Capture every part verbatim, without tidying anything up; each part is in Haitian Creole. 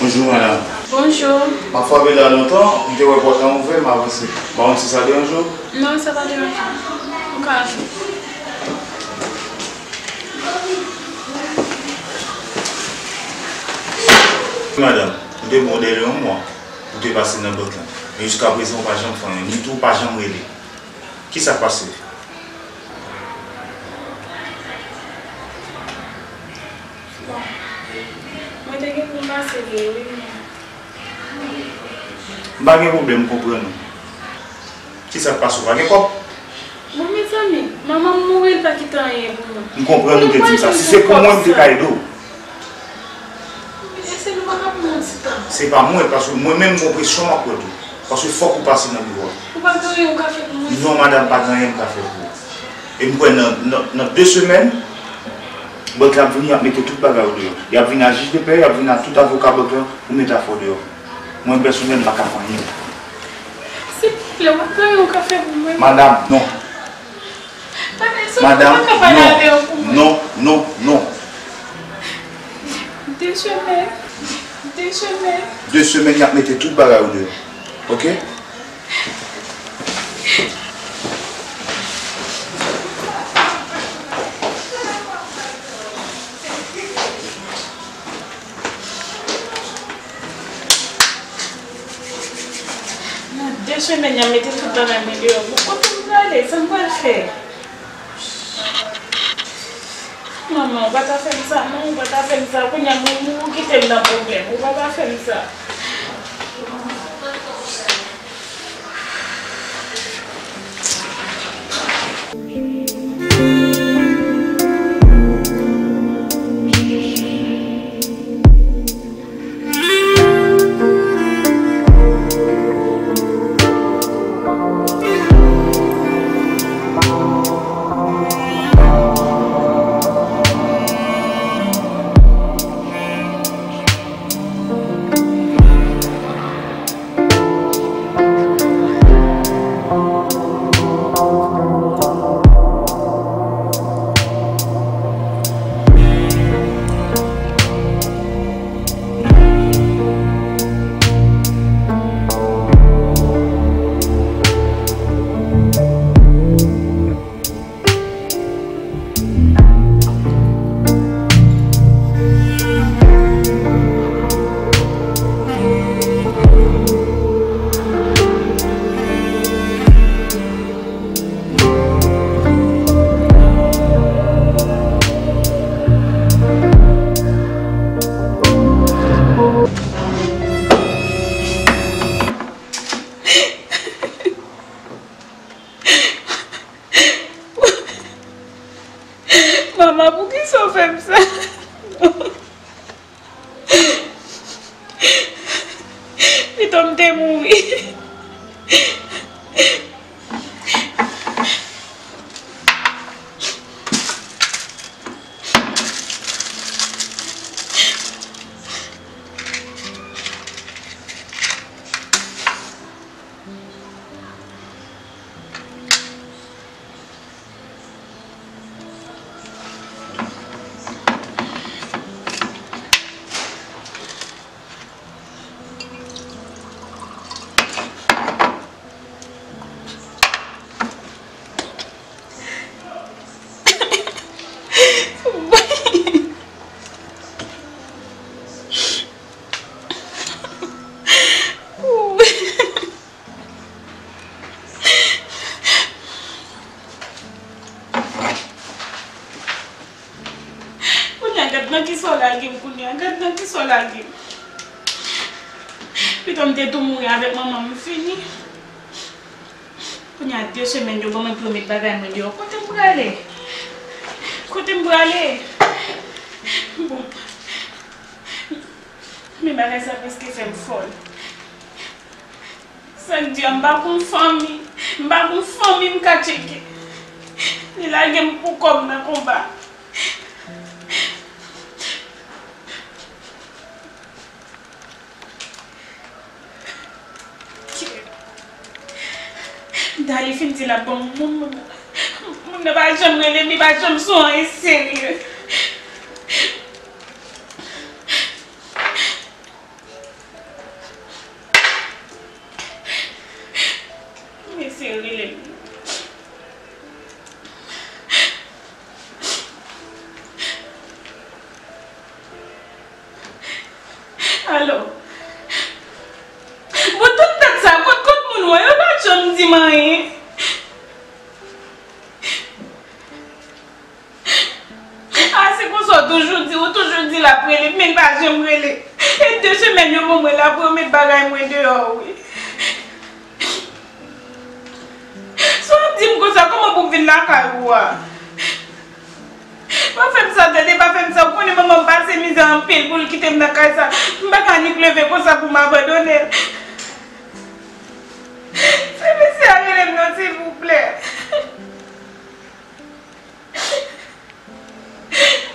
Bonjou, madanm. Bonjou. M ap frape la lontan, m te wè pòt lan ouvè, m avanse. M pa konn si sa deranje w? Non, sa pa deranje m. Ou ka antre. Madanm, m te ba w dèle yon mwa pou te pase nan bank lan. Men jiskaprezan, ou pa janm fè anyen, nitou ou pa janm rele. Kisa k pase? Bon, mwen te gen pou m pase vre, wi, men. M pa gen pwoblèm, m konprann ou. Kisa k pase, ou pa gen kòb? Bon, mezanmi, manman m mouri, l pa kite anyen pou mwen. M konprann ou te di m sa. Si se pou mwen, m te ka ede w. Mesye, nou pa ka pran yon ti tan. Se pa mwen, paske mwen menm, m gon presyon m ap wè tou. Paske fòk ou pase nan biwo a. Ou pa gen anyen ou ka fè pou mwen? Non, madanm, pa gen anyen m ka fè pou ou. E m kwè nan, nan, nan de semèn, bank la ap vini, y ap mete tout bagay yo deyò. Y ap vin a jij de pè, y ap vin a tout avoka bank la pou mete afè w deyò. Mwen, pèsonèl, m pa ka fè anyen. Silvouplè, ou pa gen anyen ou ka fè pou mwen? Madanm, non. Madanm, non, non, non, non. De semèn, de semèn. De semèn, y ap mete tout bagay ou deyò. Oke? Nan de semèn, y ap mete tout bagay mwen deyò. Bon, kote m prale? Sa m pral fè? Manman, ou pa ta fè m sa, non, ou pa ta fè m sa. Kounye a, mwen, ou kite m nan pwoblèm. Ou pa ta fè m sa. Manman, poukisa w fè m sa? Pito m te mouri. Kounye a, gad nan kisa w lage m, kounye a, gad nan kisa w lage m. Pito m te tou mouri avèk manman m, m fini. Kounye a, de semèn yo ban mwen pou yo met bagay mwen deyò. Kote m prale? Kote m prale? Bon. Men bagay sa prèske fè m fòl. Sandya, m pa gon fanmi. M pa gon fanmi m ka tcheke. Li lage m pou kòb nan konba. Dali fin di l ap ban m moun, moun nan, moun nan pa janm rele m, li pa janm sou anyen serye. Anyen. A, se konsa w toujou di, ou toujou di l ap rele, men l pa janm rele. E de semèn yo ban mwen la pou yo met bagay mwen deyò, wi. Si w ap di m konsa, kòman pou m vin lakay ou a? Pa fè m sa, tande, pa fè m sa. Ou konnen manman m pase mizè anpil pou l kite m nan kay sa. M pa ka annik leve konsa pou m abandone l. Fè mesye a rele m non, silvouplè.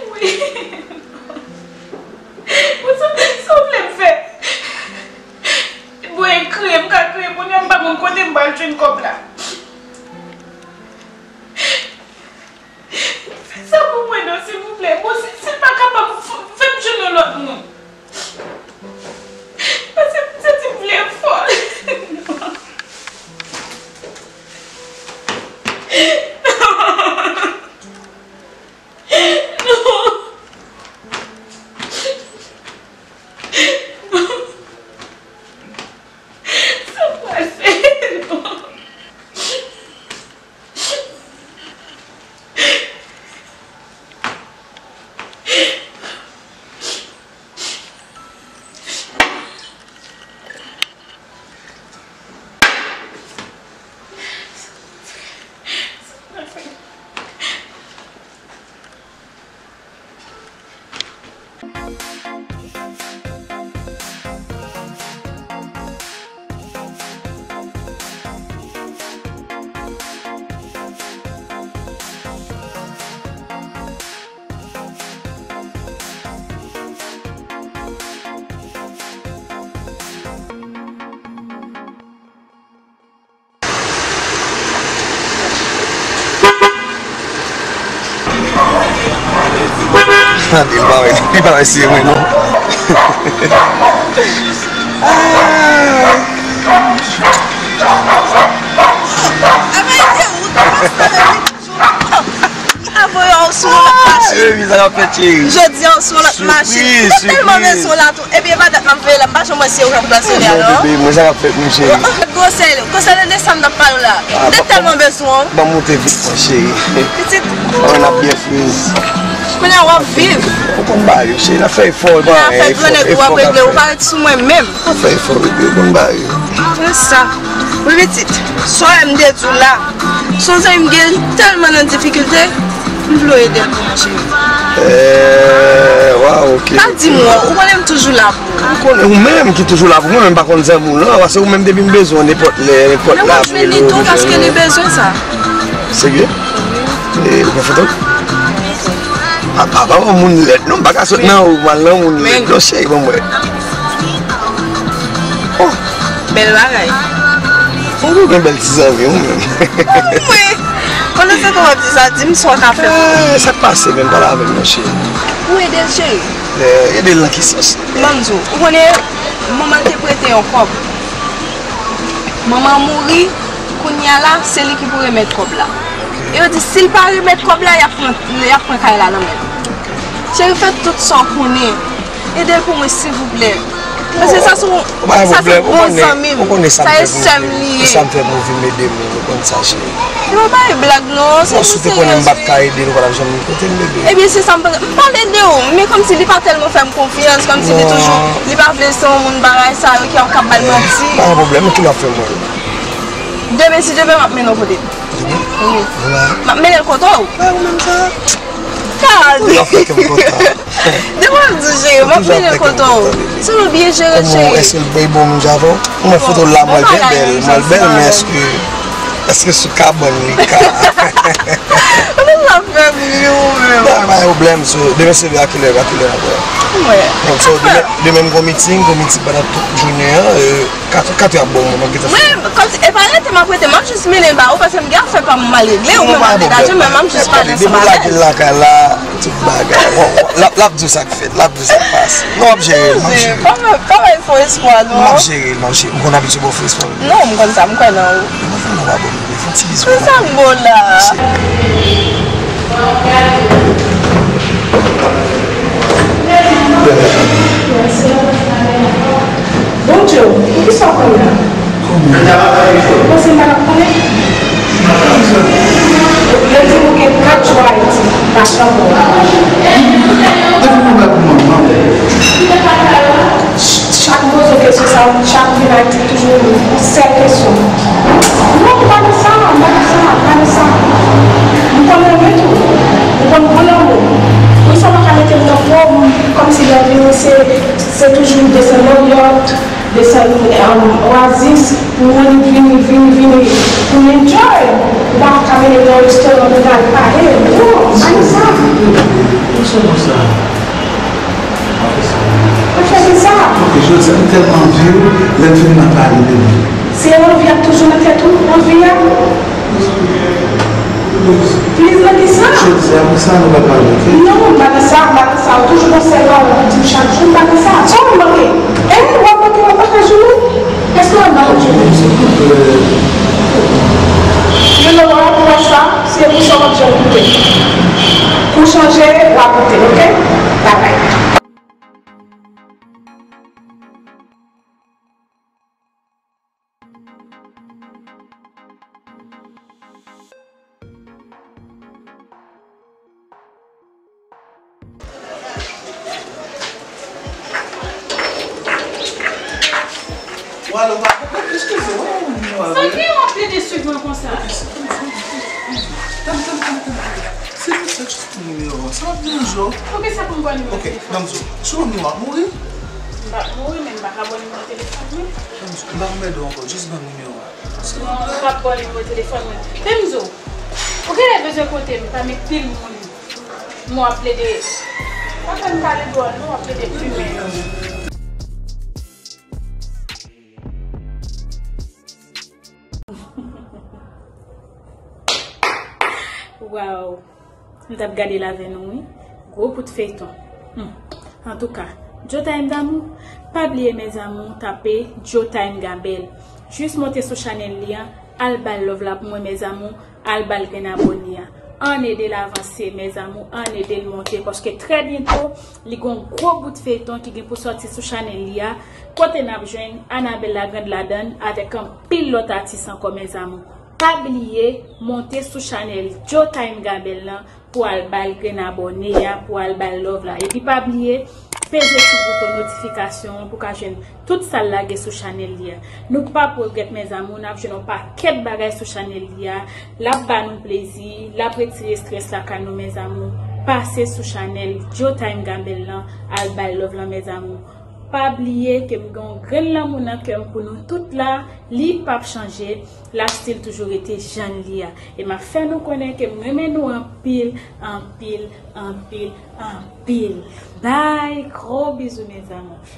Wi. Bon, sa, sa w vle m fè? Bon, e kriye, m ka kriye kounye a, m pa konn kote m pral jwenn kòb la. Fè sa pou mwen non, silvouplè. Bon, si, si l pa kapab, f-, fè m jwenn yon lòt moun. Paske m santi m vle fò. Non. Sa m pral fè? Non. Tande, li pa wè, li pa wè si se mwen non. Ah. Avoye w sou yon lòt machin. Baby, sa k ap fèt, cheri? Jodi a, w sou yon lòt machin. Mwen tèlman bezwen w la tou. Epi, e pa dat m ap veye la, m pa janm wè si ou k ap glasone alò. Bebe, mwen sa k ap fèt, mwen, cheri. Gwosè, gwosè de sa m t ap pale w la. M te tèlman bezwen w. Ban m monte vit, mwen, cheri. Pitit. Mwen ap byen friz. Kounye a, w ap viv. Ou konn bagay yo, cheri. N ap fè efò, n ap fè efò, efò k ap fèt. Ou pa ret sou mwen menm. N ap fè efò, bebe, ou konn bagay yo. Mwen sa. Wi, pitit. Sa w wè m te di w la. Sonje m gen tèlman nan difikilte, m vle w ede m pou mwen, cheri. Eh, waw, ok. Pa di m wè, ou konnen m toujou la pou ou. Ou konnen, ou menm ki toujou la pou mwen, men m pa konn zanmi w lan, paske ou menm depi m bezwen w nenpòt lè, nenpòt lè, m ap rele w, m jwenn ou. Paske li bezwen sa. Serye? E, ou pran foto? A, pa, pa, pa moun lèd, non, m pa ka sot nan ou, m al nan moun lèd, non, cheri, ban m wè. Oh! Bèl bagay. Ou gen bèl ti zanmi, ou menm. Wi. Pandan se tan w ap di sa, di m sa w ka fè pou mwen. Eh, sa k pase menm, pale avè m non, cheri. Ou ede l, cheri? Eh, ede l nan ki sans? Ban m di w, ou konnen, manman l te prete yon kòb. Manman an mouri, kounye a la, se li ki pou remèt kòb la. E yo di, si l pa remèt kòb la, y ap pran, y ap pran kay la nan men l. Cheri, fè tout sa w konnen. Ede l pou mwen, silvouplè. Paske sa se yon, sa se yon bon zanmi m. Sa e sè m li ye. Sa m fè pou w vin ede m, ou konn sa, cheri. E pa bay blag, non, se pou serye. Si w te konnen m pa t ka ede l, ou pa t ap janm vin kote m, bebe. Ebyen, se sa m panse. M pral ede w, men kòmsi li pa tèlman fè m konfyans, kòmsi li toujou, li pa vle se yon moun bagay sa yo ki ap kab ba l manti. Pa gen pwoblèm, men ki lè w ap fè mwen? Demen, si Dye vle, m ap mennen w kote l. Demen? Wi. Demen? M ap mennen l kote w. Pa ou menm sa. Gade. Ou ap fè kè m kontan. Demen w ap di, cheri, m ap mennen l kote w. Se nou byen jere, cheri. Kòman, èske l bay bon moun jan avè w? Mwen foto l la, mwen byen bèl, mwen bèl, men èske, èske sou kabann li ka? Ou menm l ap fè m ri, ou menm. Pa, pa gen pwoblèm, so, demen se a kilè, a kilè apre? Mwen. Bon, so, demen, demen m gon miting, gon miting pandan tout jounen an, euh, Kat, kat ap bon, mwen gentan fini. Mwen, kòmsi, e pa rete m ap rete, m ap jis mennen l ba ou, paske m gen afè pa m m al regle, ou menm w ap degaje, men m ap jis pale ansanm avè l. Depi w lage l lakay la, tout bagay. Bon, bon, l ap, l ap di w sa k fèt, l ap di w sa k pase. Non, w ap jere l, m ap jere l. Pa fè, pa fè fo espwa, non. M ap jere l, m ap jere l. M konn abitye ba w fo espwa. Non, m konn sa, m kwè nan ou. Mwen fè nan w abòne, fè yon ti bizou. Sa k bon la? Bondye, poukisa w konn la? Ou panse m pa t ap konnen? Yo di nou gen kat jou Ayiti, machan bon. Depi mwen bay pou manman. Ch-, chak poze w kesyon sa, chak vin Ayiti toujou yon sèl kesyon. Non, m pa nan sa, m pa nan sa, m pa nan sa. M konn renmen tou. M konn pran lanmou. Poukisa w pa ka mete m nan po, kòmsi lè w vini se, se toujou desann Marriott, desann, um, Oasis, pou mwen vini, vini, vini, pou m enjoy. Ou pa ka mennen m nan restoran pou m al pale. Non, pa gen sa. Non sèlman sa. Pa fè sa. Pa fè sa. Ok, jodi a, m tèlman anvi w, lè m fini m ap pale de li. Se anvi a k toujou nan tèt ou, anvi a? Please. Please nan ki sa? Jodi a, pou sa nou pa pale, ok? Non, m pa nan sa, m pa nan sa. Ou toujou gon sèl pawòl pou di m chak jou, m pa nan sa. Sa w manke? Hein? W ap manke nan paka jounen? Èske w ap manke jounen? You know what? Pou wè sa, se pou sa w ap janm koute. Pou chanje, w ap koute, ok? Babay. Walo, pa, eskize, wè yon nimewo a. Sa gen w ap plede swiv mwen konsa? Tann, tann, tann, tann. Se pou sa k sou nimewo a. Sa w ap deranje w? Poukisa pou m ba w nimewo telefòn? Ok, ban m di w. Si w mouri, w ap mouri? M p ap mouri, men m pa ka ba w nimewo telefòn mwen. Ban m di w, m pa anmède w ankò, jis ban m nimewo a. Non, m p ap ba w nimewo telefòn mwen. Men m di w, ou genlè bezwen kote m, pa met pil moun. Mwen w ap plede. Pa fè m pale dwòl, non, w ap plede plimen. Waw. M t ap gade l avè nou, wi. Gwo bout feyton. Hmm. Antouka, Joe Time d'amour, pa bliye, mes amours, tape Joe Time Gabel. Jis monte sou chanèl li a, al ba l love la pou mwen, mes amours, al ba l grenn abòne a. Ann ede l avanse, mes amours, ann ede l monte, paske trè byento, li gon gwo bout feyton ki gen pou sòti sou chanèl li a, kote n ap jwenn Anabelle Lagrande ladann avèk anpil lòt atis ankò, mes amours. Pa bliye monte sou chanèl Joe Time Gabel lan pou al ba l grenn abòne a, pou al ba l love la. Epi pa bliye peze sou bouton notifikasyon an pou ka jwenn tout sa l lage sou chanèl li a. Nou p ap regrèt, mes amours, n ap jwenn yon pakèt bagay sou chanèl li a. L ap ba nou plezi, l ap retire estrès lakay nou, mes amours. Pase sou chanèl Joe Time Gabel lan, al ba l love lan, mes amours. Pa bliye ke m gen yon grenn lanmou nan kè m pou nou tout la, li p ap chanje, l ap still toujou rete jan l ye a. E m ap fè nou konnen ke m renmen nou anpil, anpil, anpil, anpil. Bye, gros bisous, mes amours.